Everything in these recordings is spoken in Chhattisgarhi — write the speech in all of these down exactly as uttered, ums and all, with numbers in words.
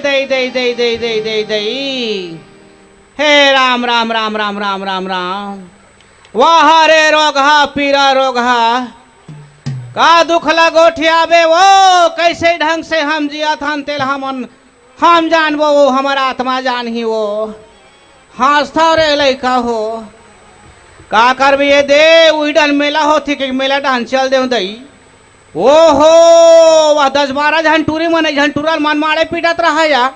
दई, दई, दई, दई, दई, दई, दई। हे राम, राम, राम, राम, राम, राम, राम। वाह रे रोगहा, पीरा रोगहा। का दुख ला गोठियाबे वो, कैसे ढंग से हम जियत हन, तेल हमन, हम जानबो वो, हमर आत्मा जानही वो। हाँसथव रे लइका हो। का करबे ये दे, उही डहन मेला होथे कि मेला डहन चल देव दई। ओहो, वह दस बारह झन टूरी मन, एक झन टूरा ल मन माड़े पीटत रहा या।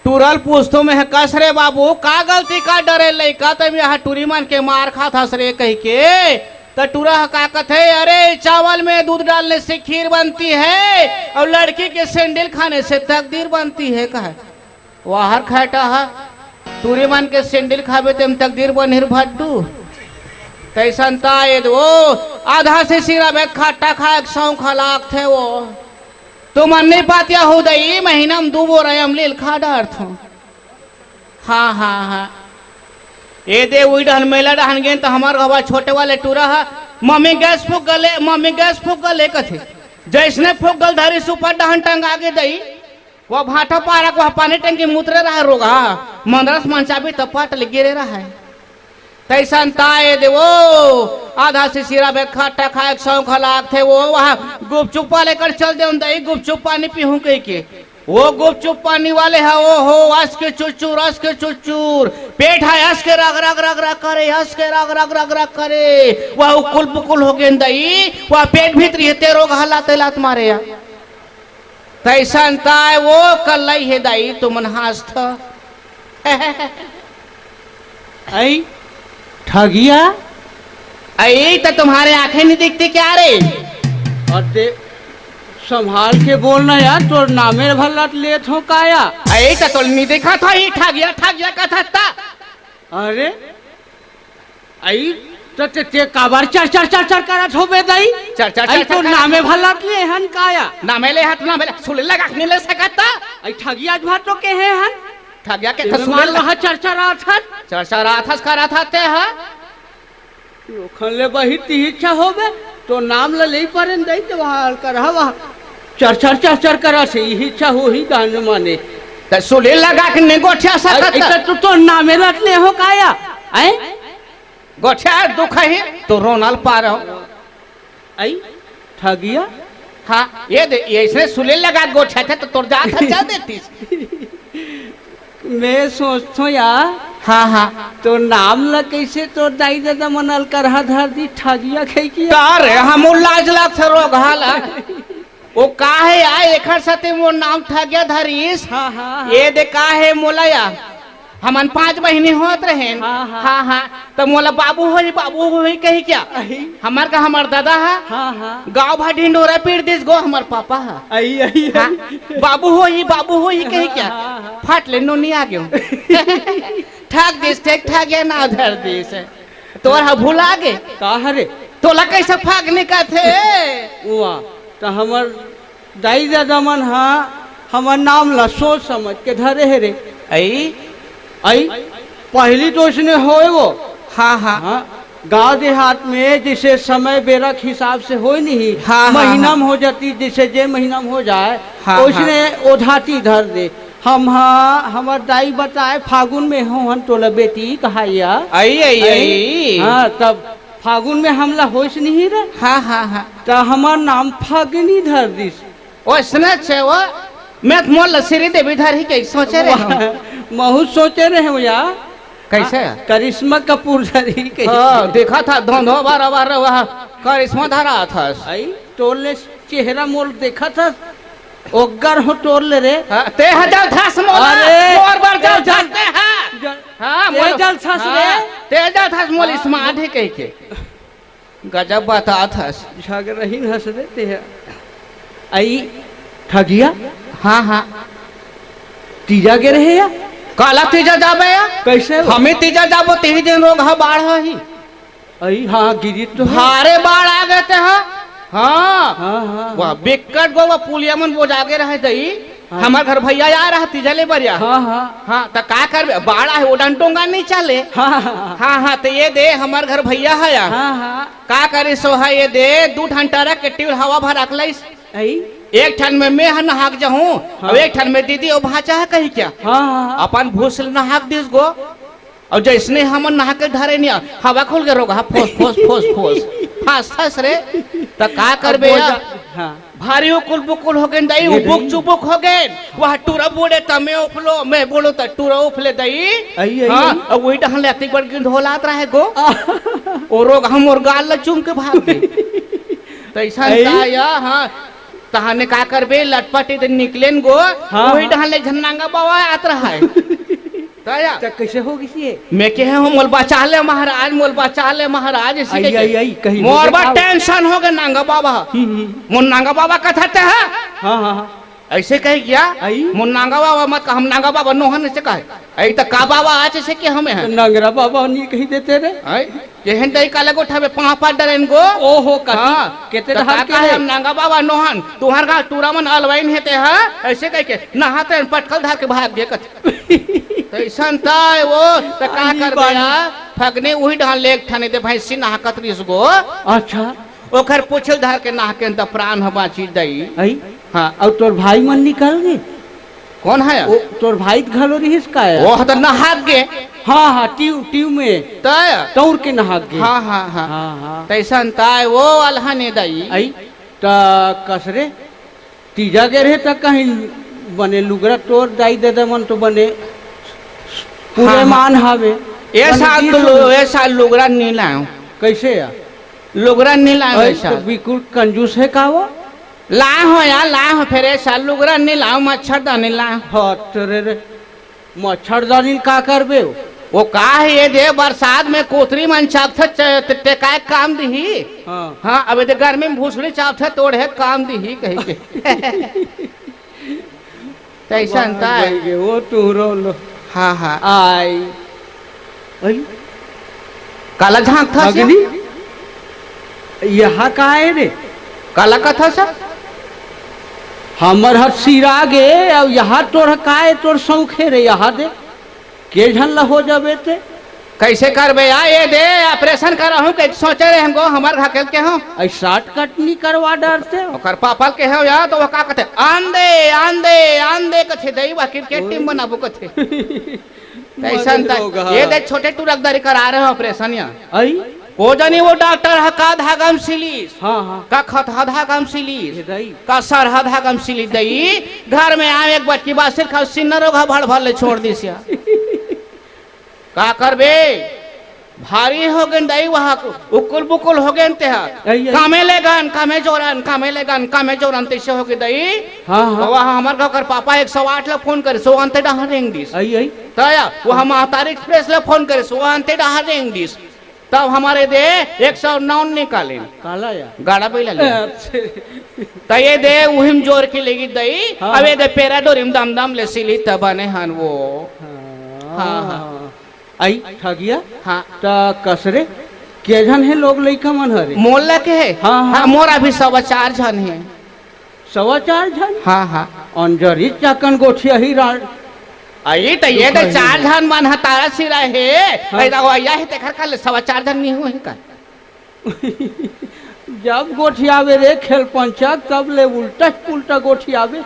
टूरा ल पूछथों मैं, कस रे बाबू, का गलती का डरे लइका, तैं यहाँ टूरी मन के मार खात हस रे कहिके। त टूरा ह का कथे, अरे चावल में दूध डालने से खीर बनती है और लड़की के सैंडल खाने से तकदीर बनती है, कहे। वाहर खैटा ह, टूरी मन के सैंडल खाबे तेम तकदीर बनही भड्डू। तैसन ताय दे वो, आधा से सिरा बेत खट्टा खाए के शौक ह लागथे वो। तुमन नइ पातिया हो दई, महीना में दू बोरा अमलील खा डारथों। हाँ, हाँ, हाँ। ए दे, उही डहन मेला डहन गेन त हमर गवा छोटे वाले टूरा ह, "मम्मी गैस फूक गले, मम्मी गैस फूक गले," कथे। जैसने फूक गल धरिस ऊपर डहन टंगा गे दई, वो भाटा पारा के वह पानी टंकी मुतरे रहे रोगहा, मंदरस मंचाबी त पट ले गिरे रहे। तैसन ताय दे वो, आधा सिसिरा बेत खट्टा खाए के शौक ह लागथे वो, वहाँ गुपचुप वाले कर चल देवन दई, गुपचुप पानी पीहूँ कहिके। वो गुपचुप पानी वाले ह, ओ हो, अस के चुरचुर, अस के चुरचुर, पेट ह अस के रग रग रग रग करे, अस के रग रग रग रग करे, वह उकुल पुकुल हो गेन दई, वह पेट भीतरी हे ते रोगहा लाते लात मारे या। तैसन ताय वो कल्लई हे दाई, तुमन हाँसथ। अई, ठगिया। अई, त तुम्हारे आंखें नहीं दिखती क्या रे? अरे, संभाल के बोलना यार, तोर नामे भर लट लेत हो काया? अई, त तोल नहीं देखा था ही ठगिया, ठगिया का था ता? अरे, अई, त ते, ते काबर चर, चर, चर, चर करत होबे दई? चर, चर, अई, चर, तो चर करत नामे हो। भलत ले हन काया? नामे ले हत, नामे ले, सुले लगा के नहीं ले सकत त? अई, ठगिया आज भर तो के हे हन? ठगिया के एमे त सुले मान लगा। लहा चर, चर आत हन। चर, चर आत हस करत हते ह। ओखन ले बही ती इच्छा होबे, तो नाम ल ले परेन दई ते वहाँ अलकर हवा। चर, चर, चर, चर करत हे, इही इच्छा होही दान माने। त सुले लगा के नहीं गोठिया सकत अई, त? अई, त तू तो नामे रट ले हो काया? अई? गोठिया दुख ही तो रोनल पारो। अई, ठगिया? हाँ, ये दे, ये इसने सुले लगा गोठिया थे तो तोर जात हर जा देतीस। मैं सोचथो यार, हाँ, हाँ। तो नाम ला कैसे तोर दाई ददा मन अलकरहा धर दी ठगिया कहिके? का रे, हम लाज लागथे रोगहा ला। ओ का हे यार, एखर साथे मोर नाम ठगिया धरिस। हाँ, हाँ, हाँ। ये दे का हे मोला या, हमन पांच बहिनी होत रहेन। हाँ, हाँ। हाँ, हाँ। त मोला बाबू होही, बाबू होही कहिके। अही। हमर का हमर दादा ह। हाँ, हाँ। गाँव भर ढिंढोरा पीट दिस गो हमर पापा ह। अही, अही, हाँ। अही। बाबू होही, बाबू होही कहिके। हाँ, हाँ, हाँ। फट ले नोनी आ गेव। ठग दिस, ठग, ठगिया ना धर दिस। तोर ह भुला गे। का हरे? तोला कैसे फागनी कथे? वाह, त हमर दाई ददा मन ह हमर नाम ला सोच समझ के धरे हे रे। अई? अई, पहली तो इसने होय वो। हाँ, हाँ। हाँ, गांव देहात में जैसे समय बेरा के हिसाब से होय नहीं, हाँ, हाँ, महीना हाँ। में हो जाती, जैसे जे महीना में हो जाए, हाँ, ओइसने हाँ। ओधाती धर दे। हम, हाँ, हमर दाई बताए, "फागुन में हो हन तोला बेटी कहाया।" अई, अई, अई। अई। हाँ, तब फागुन में हमला होइस नहीं रे। हाँ, हाँ, हाँ। त हमर नाम फागनी धर दिस। ओइसने छे वो, मैं त मोला श्रीदेवी धरही कहि सोचे रहे हँव। महू सोचे रहे हँव या। कैसे? हाँ, करिश्मा कपूर धरही कहि। हाँ, देखा था धोंधो बार बार वह करिश्मा धरा था। अई, तोर ले चेहरा मोर देखा था। ओग्गर हो तोर ले रे। हाँ, ते ह जल थस मोला, अरे, मोर बर जल ए जल, थस ते ह। जल, हाँ, ए मोर, जल थस हाँ, रे। ते जल थस मोला हाँ। Smart हे कहिके। गजब बतात हस। झगरहीन हस रे ते ह। अई ठगिया? हाँ, हाँ। तीजा गे रहे या? काला तीजा जाबे या? कैसे हो? हमें तीजा जाबो, तेही दिन रोगहा बाढ़ ही। अई हाँ, गिरी तो है। भारे बाढ़ आ गे ते ह। हाँ। हाँ, हाँ, वाह, हाँ। बिकट गो वो पुलिया मन बोजा गे रहे दई। हाँ। हमर घर भैया आ रहा तीजा ले बरिया। हाँ, हाँ। हाँ, त का करबे? बाढ़ आहे, ओ डहन डोंगा नहीं चले। हाँ, हाँ, हाँ। हाँ, हाँ, त ये दे, हमर घर भैया ह या। हाँ, हाँ। का करिस ओ ह, ये दे, दू ठन टरक के ट्यूब हवा भरा के लइस। अई? एक ठन में मैं ह नहाक जाहूं, हाँ। अउ एक ठन में दीदी अउ भांचा ह कही क्या? हाँ, हाँ, हाँ। अपन भूस ले नहाक दिस गो, अउ जइसने हमन नहा के धरे निया, हवा खुल के रोगहा फोस, फोस, फोस, फोस, फास, फास रे। त का करबे अब या? बोझा, हाँ। भारी उकुल बुकुल हो गेन दाई, ये उबुक दाई। चुबुक हो गेन। वह टूरा बूड़े त मैं उफलो, मैं बूड़ो त टूरा उफले दाई। आई, आई, हाँ, आई। अउ वही डहन ले अतिक बड़ गिंधोलात रहे गो। आ। ओ रोगहा मोर गाल ल चूम के भाग गे। त अइसन आई। का या, हाँ। तहाने का करबे, लटपट इधर निकलेन गो, हाँ, वही हाँ। डहन ले झन नांगा बाबा आत रहा है। त या? त कइसे हो गिस ये? मैं कहे हूँ, "मोल बचा ले महाराज, मोल बचा ले महाराज," अइसे आई, कहिके। आई, आई, कहीं मोर होगे बा का? टेंशन हो गे नांगा बाबा। हम्म, हम्म। मोर नांगा बाबा कथा ते हा? हाँ, हाँ, हाँ। अइसे कहे क्या? आई? मोर नांगा बाबा मत कहा, हम नांगा बाबा नोहन अइसे कहे। अई त का बाबा आज अइसे के हमें त हैं? नंगरा बाबा नहीं कही देते रे। आई? केहन तई काले गोठा में पाँव पाँव डरेन गो? ओहो, कथी? हाँ। केते त डहार का के कहे रे? हम नांगा बाबा नोहन, तुहर गाँव टूरा मन अलवाइन हे ते हा? अइसे कहिके नहाते हैं, पटकल धार के भाग गे कथे। त अइसन ताय वो, त का अरे करबे बाप। या? फगने उही डहन ले एक ठने दे भैंसी नहाकत रिस गो। अच्छा। ओखर पूछल धार के नहाकेन त प्राण ह बाँची दई। अई? हाँ। अउ तोर भाई मन निकल गे? कौन है? ओ, तोर भाई त घलो रिहिस का या? ओह त नहाक गे। हाँ, हाँ, ट्यूब, ट्यूब में। त? तौर के नहाक गे। हाँ, हाँ, हाँ। हाँ, हाँ। त अइसन ताय वो अलहने दई। अई? त कस रे? तीजा गे रहे त कहीं बने लुगरा तोर दाई ददा मन तो बने पूरे हाँ, हाँ। मान हावे। ए बने साल तीज तो लो, होगे। ए साल लुगरा नी लायो। कइसे या? लुगरा नी लायो अरे, ए तो साल। बिल्कुल कंजूस हे का वो? लाए हो यार, लाए हो, फेर ए साल लुगरा नी लायो, मच्छरदानी लायो। हट रे रे। मच्छरदानी ल का करबे ओ? वो का हे ये दे, बरसात में कोतरी मन चाबथे, च-, ते-, टेकाय काम दिही। हाँ। हाँ, अब ये दे गर्मी में भूसड़ी चाबथे, तोड़े काम दिही कहिके। त अइसन ताय। भाई गे, वो तुहरो लो। हाँ, हाँ। आई। आई। काला झांकथस या? अगली? यहाँ का हे रे? काला कथस? हमर ह सिरा गे, अउ यहाँ तोर का हे, तोर सौंखे रे, यहाँ दे। के झन ल हो जाबे ते? कइसे करबे या? ये दे, ऑपरेशन कराहूं के सोचे रहे हमको, हमर घर के हो। अई शॉर्टकट नी करवा डरते हो। ओकर पापा ल केहेंव या, त वो का कथे, "आन दे, आन दे, आन दे," कथे, "दई, वा क्रिकेट टीम बनाबो," कथे। त अइसन त, ये दे छोटे टूरा के दरी करा रहे हो ऑपरेशन या। अई? को जनी वो डॉक्टर ह का धागा म सिलिस? हाँ, हाँ। का खतहा धागा म सिलिस? ये दई। का सरहा धागा म सिलिस दई? घर में आए एक बटकी बासिर खाओ, सिन्नरो घा भड़ भड़ ले छोड़ दिस या। का करबे? भारी हो गेन दई, वहाँ उकुल बुकुल हो गेन ते हा। अई, अई। कामे ले गन, कामे जोरन, कामे ले गन, कामे जोरन, तइसे हो गे दई। हाँ, हाँ। वहाँ हमर गाँव कर पापा एक सौ आठ ला फोन करे, सो अंते डहार रेंग दिस। अई, अई। त या, वो हम महतारी एक्सप्रेस ला फोन करे, सो अंते डहार रेंग दिस। तब हमर ए दे एक सौ नौ निकालिन। काला या? गाड़ा बइला ले। अच्छा। त ए दे उहिम जोर के लेगी दई, हाँ। अब ए दे पेरा डोरिम दम दम ले सिली त बने हन वो। हाँ। हाँ, हाँ। अई, ठगिया? हाँ। त कस रे? के झन हे लोग लइका मन हरे? मोला के हे? हाँ, हाँ। हाँ, मोर अभी सवा चार झन हे। सवा चार झन? हाँ, हाँ। अंजरी चाकन गोठिया ही राड़। अई, त ये तो दुख हे। चार झन मन ह तारा सिरा हे। हाँ। अई, त वइया हे, तेखर का ले सवा चार झन नी होही का? जब गोठियाबे रे खेल पंचा, तब ले उल्टा पुल्टा गोठियाबे।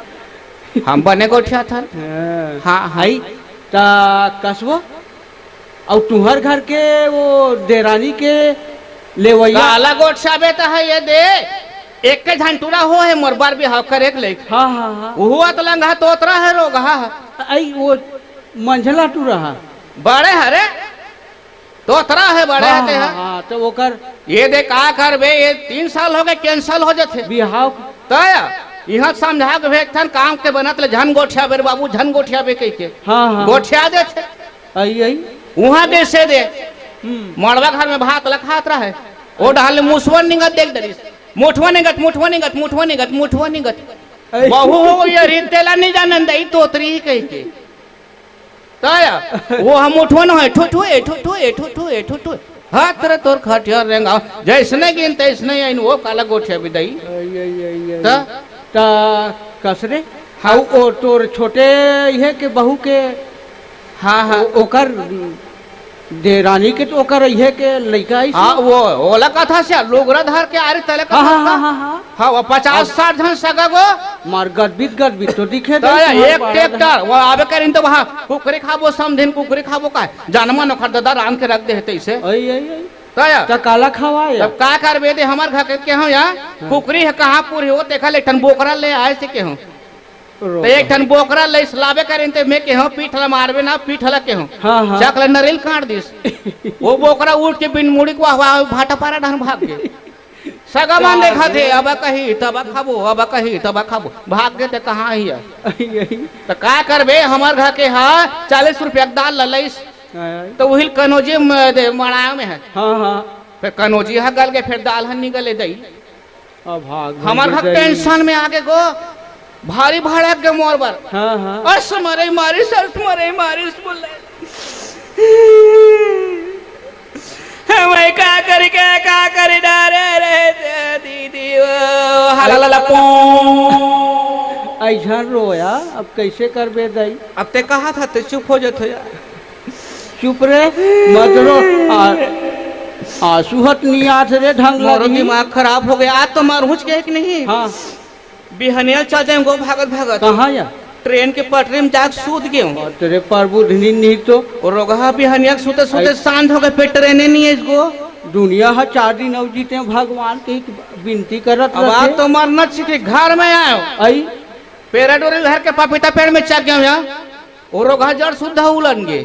हम बने गोठियाथन। हाँ। हाँ, हाँ। अई, त कसबो? अउ तुहर घर के वो देरानी के लेवइया? काला गोठियाबे त हे ये दे, एक के झन टूरा हो हे मोर बर बिहाव करे के लइक। हाँ, हाँ, हाँ। उहू अतलंग हा तोतरा हे रोगहा। अई वो मंझला टूरा हा। बड़े हरे, तोतरा हे बड़े हाँ, हे ते हाँ, हा। हाँ, त ओकर ये दे का करबे, ये तीन साल हो गे, cancel हो जथे। बिहाव। त इहाँ समझा के भेजथन, काम के बनत ले झन गोठियाबे रे बाबू, झन गोठियाबे कहिके। हाँ, हाँ। गोठिया देथे। अई, अई। उहाँ कइसे दे? हम्म। मड़वा घर में भात ल खात रहे। ओ डहार ले मुसवन निंगत देख डरिस। मुठवा निंगत, मुठवा निंगत, मुठवा निंगत, मुठवा निंगत। अई। बहू हो ये रीत तेला नी जानन दई तोतरी ही कहिके। त या, वो हम उठवन होय, ठू, ठू, ए, ठू, ठू, ए, ठू, ठू, ए, ठू, ठू। हाथ रे तोर खटिया रेंगा। जइसने गिन तइसने आइन, वो काला गोठियाबे दई। अई, अई, अई, अई। त? त कस रे? हाँ। अउ ओ तोर छोटे इहे के बहू के हाँ, हाँ। ओ-, ओकर देरानी के तो ओकर इहे के लइका आइस हाँ, ना। वो, ओला कथा से लुगरा धर के आरी तले हाँ, हाँ, कथा हाँ, का। हाँ, हाँ। हाँ, वो पचास अब साठ झन सगा गो। मार गदबित, गदबित तो दिखे तो दे, या तुम्हार एक बाड़ा ट्रैक्टर, वो आबे करिन तो वहाँ कुकरी खाबो, समधिन कुकरी खाबो का। जानमान ओखर ददा रांध के रख दे हे तैसे। आई, आई, आई। तो या। त काला खवाए? तब का करबे दे, हमर घर के, के हो या? हाँ। कुकरी हे कहाँ पूरी हो, तेखा ले ठन बोकरा ले आए से के हो। रो। त एक ठन बोकरा लइस लाबे करेन, ते में केहों पीठ ला मारबे ना, पीठ ला केहों। हाँ, हाँ। चक ले नरिल काट दिस। वो बोकरा उठ के बिन मुड़ी के वाह, वाह, भाटापारा डहन भाग गे। सगा मन का देखत हे, रे? अब कही, तब खाबो, अब कही, तब खाबो। भाग गे ते कहाँ ही है? यही, यही। त का करबे, हमर घर के हा चालीस रुपया के दाल ला लइस। हाँ, हाँ। त उहिल कनौजी म-, दे, मड़ाया में है। हाँ, हाँ। फेर कनौजी हा गल गे, फेर दाल हा निकले दई। अब भाग हमर भाग घर जाई। टेंशन में आगे गो, भारी भड़क गे मोर बर। हाँ, हाँ। अस मरे मारिस, अस मरे मारिस बोले। मैं का करी, का, का करी, डरे रहे दे दीदी, ओ, हला ला ला पो। ऐसन रोया, अब कैसे करबे दाई? अब ते कहा था, ते चुप हो जात हो यार। चुप रे, मत रो। आ, आंसू हत नी आत रे, ढंग मोरो लगी। दिमाग खराब हो गया। आज तो मारूंच के कि नहीं? हाँ। बिहनिया चल जाए गो भागत भागत। कहाँ या? ट्रेन के पटरी में जाके सूत गए हूँ। तेरे प्रभु धनी नहीं तो। और रोगहा बिहनिया के सूते सूते आई। शांत हो गए, फिर ट्रेने नहीं है इसको। दुनिया हा चार दिन अउ जीते भगवान के विनती करत अब रहते। आज तो मरना छिके घर में आयो। आई। पेरा डोरी घर के पपीता पेड़ में चढ़ गया हूँ यहाँ। ओरो घर जड़ सुद्धा उलन गे।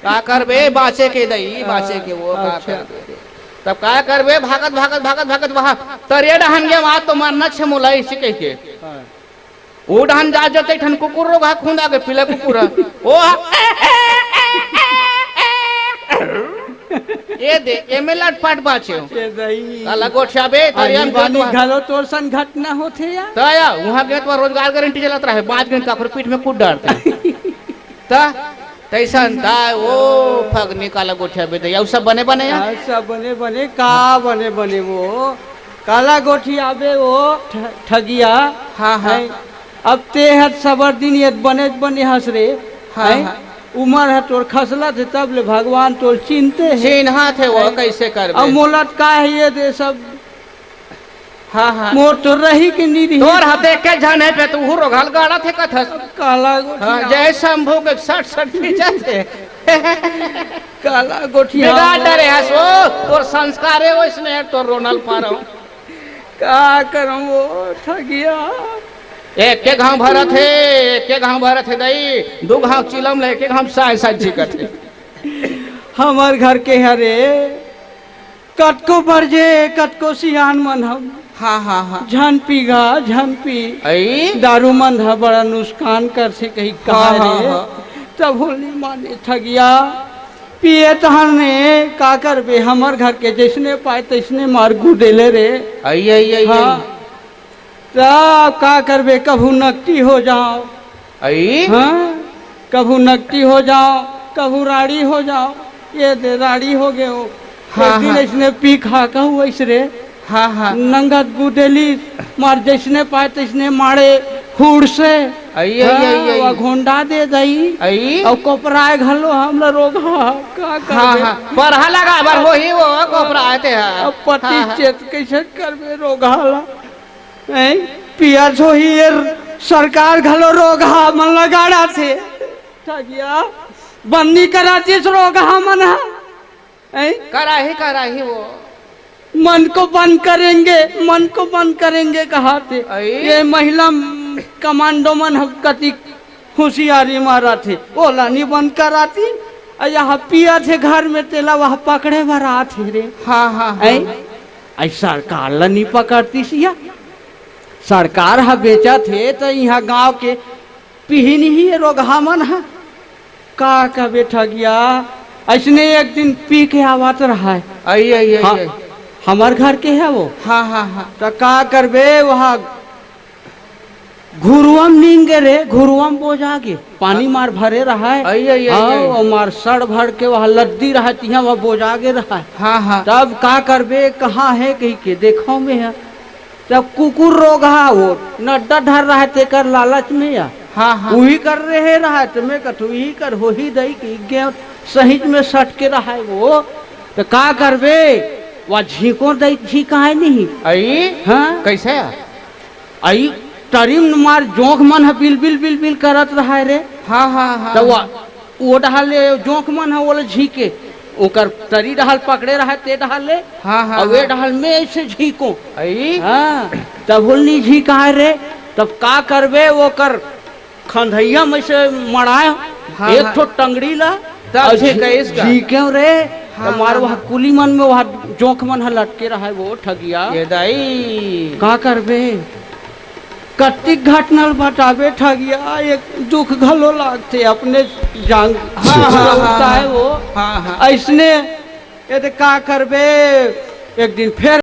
का करबे, बाँचे के दई, बाँचे के वो, का अच्छा। करबे? तब का करबे, भागत, भागत, भागत, भागत, वहाँ तरिया डहन गे, वहाँ तो मरना छे मोला, इसी कह के। हाँ। वो डहन जा जते ठन कुकुर रोगहा खुंदा गे, पीला कुकुर। ओ हा-, ये दे, एमे लटपट बाँचे हो। ये दई। काला गोठिया बे, तरिया आनी में बानी तो घलो तोर सन घटना होथे या? त या, वहाँ गे तो रोजगार गारंटी चलत रहे, बाँच गए काखर पीठ में कूद डारते। त तैसन त ओ फगनी काला गोठिया बे दई, अउ सब बने बने या? हाँ, सब बने बने, का बने बने वो? काला गोठिया बे वो ठ-, ठगिया। हाँ, हाँ। हैं? अब ते हर सबर दिन ये बने बने हँस रे। हाँ, हैं? हाँ। उमर ह तोर खसलत हे, तब ले भगवान तोर चिन्हते हे। चिन्हत हे वो, हैं? कैसे करबे? अब मोला त का हे ये दे सब हाँ, हाँ। मोर तो रही के नी रही। तोर हा देखे झन हे पे, तू रोगहा ल गाड़त हे कथस। काला गोठिया। हाँ, जय शंभू के सट सट खींचत हे। काला गोठिया। बिगाड़ डरे हस वो, तोर संस्कार हे वैसने, तोर रोनल पारो। का करम वो ठगिया। एक के घाव भरत हे, एक के घाव भरत हे दई, दू घाव चिलम ले, एक के घाव साय साय झिकत हे। हमर घर के हरे, कतको बरजे, कतको सियान मन हम। हाँ, हाँ, हाँ। झन पी गा, झन पी। अई? दारू मन ह बड़ा नुकसान करथे कही हाँ, कहा हाँ, रे। हाँ। तब होली माने ठगिया। पिए तहन ने का करबे, हमर घर के जैसने पाए तैसने मार गुदेले रे। अई, अई, अई, हाँ। अई। त का करबे, कभू नकटी हो जाओ। अई? हाँ, कभू नकटी हो जाओ, कभू राड़ी हो जाओ। ये दे राड़ी हो गए हो। हाँ, एक दिन हाँ। ऐसने पी खा कहू ऐसरे। हाँ, हाँ। नंगत गुदेली मार जैसने पाए तैसने मारे हुड़ से। अई, अई, हाँ, अई, अई। वा घोंडा दे दई। अई? अउ कोपराए घलो हमला रोगहा। का हाँ, करबे? हाँ। परहा लगा बर होही वो कोपराए ते हा। अब पति हाँ, हाँ। चेत कैसे करबे रोगहा ला? हैं? पियत होही ये सरकार घलो रोगहा मन ल गाड़ाथे। ठगिया, बंदी करा दिस रोगहा मन ह। हैं? कराही, कराही वो। मन को बंद करेंगे, मन को बंद करेंगे कहाथे। अई? ये महिला कमांडो मन ह कति होशियारी मारत हे, ओला नी बंद कराती। अ यहाँ पियत हे घर में, तेला वहाँ पकड़े बर आत हे रे। हाँ, हाँ, हाँ। ऐ, ऐ सरकार ला नी पकड़तीस या। सरकार ह बेचत हे त यहाँ गांव के पीही नहीं हे रोगहा मन ह। का कहबे ठगिया, ऐसने एक दिन पी के आवत रहा है। आई, आई, आई, हाँ, आई। हमर घर के है वो। हाँ, हाँ, हाँ। त का करबे, वहाँ घुरुआ म नींद गे रे, घुरुआ म बोजा गे, पानी मार भरे रहा है। आई, आई, आई, हाँ, आई। वो मार सड़ भर के वहाँ लद्दी रहा है, तिहाँ वहाँ बोजा गे रहा है। हाँ, हाँ। तब का करबे, कहाँ है कही के देखो में है। तब कुकुर रोगहा वो नड्डा धर रहा है, तेकर लालच में या। हाँ, हाँ। उही कर रहे रहा है, त मैं कथू, इही कर होही दई कि गे सहित में सटके रहय वो, त का करबे, वा झींको दई झींकाय नहीं। अई? हाँ? कइसे? अई, टरी म मार जोंक मन ह बिल बिल बिल बिल करत रहय रे। हाँ, हाँ, हाँ, त वा, हाँ। वो डहर ले जोंक मन ह ओला झींके, ओकर टरी डहर पकड़े रहय ते डहर ले, हाँ, हाँ, अउ ए हाँ। डहर में अइसे झींको। अई? हाँ, तब ओला नी झींकाय रे, तब का करबे, ओकर खंधइया में से मड़ाय हाँ, एक हाँ। ठो टंगड़ी ला, तब अउ झी-, झींकेस का? झींकेंव रे, हाँ, त मार हाँ, वह हाँ। कुली मन में वह जोंक मन ह लटके रहय वो ठगिया। ये दाई। का करबे? कत्तिक घटना ल बताबे ठगिया, एक दुख घलो लागथे अपने जांग हाँ, हाँ, हाँ, उठता है हाँ। वो। हाँ, हाँ। अइसने, ये दे का करबे, एक दिन फेर